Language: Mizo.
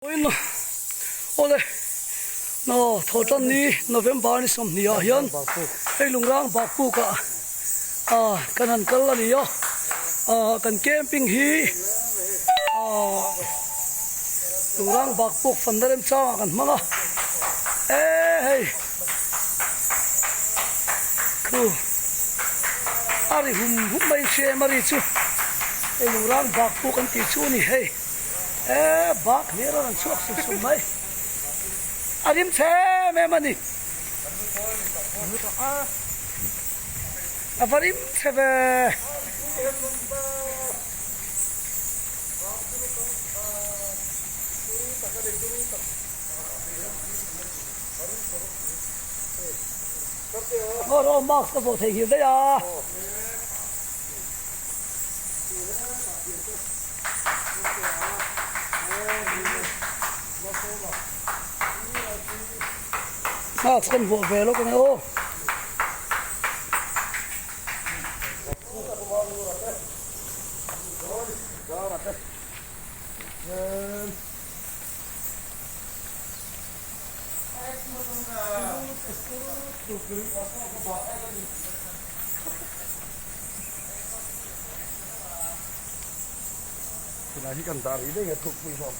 Awle, no Thawhtan ni November ni 20 ah hian hei Lungrang Bakpuk ah ah kan han kal a ni a, ah kan camping hi ah Lungrang Bakpuk fanna remchang ah kan hmang a, e hei khu a ri hum hum mai hriam a ri chu hei Lungrang Bakpuk an tih chu a ni hei. E bak hlir a rawn chhuak sum sum mai. A rim chhe em em a ni. A va rim chhe ve. Aw aw mask ka vuah thei nghil daih a. Mask kan vuah ve lawk a ni aw. Tunah hi kan dah rih daih a thukpui hlawm.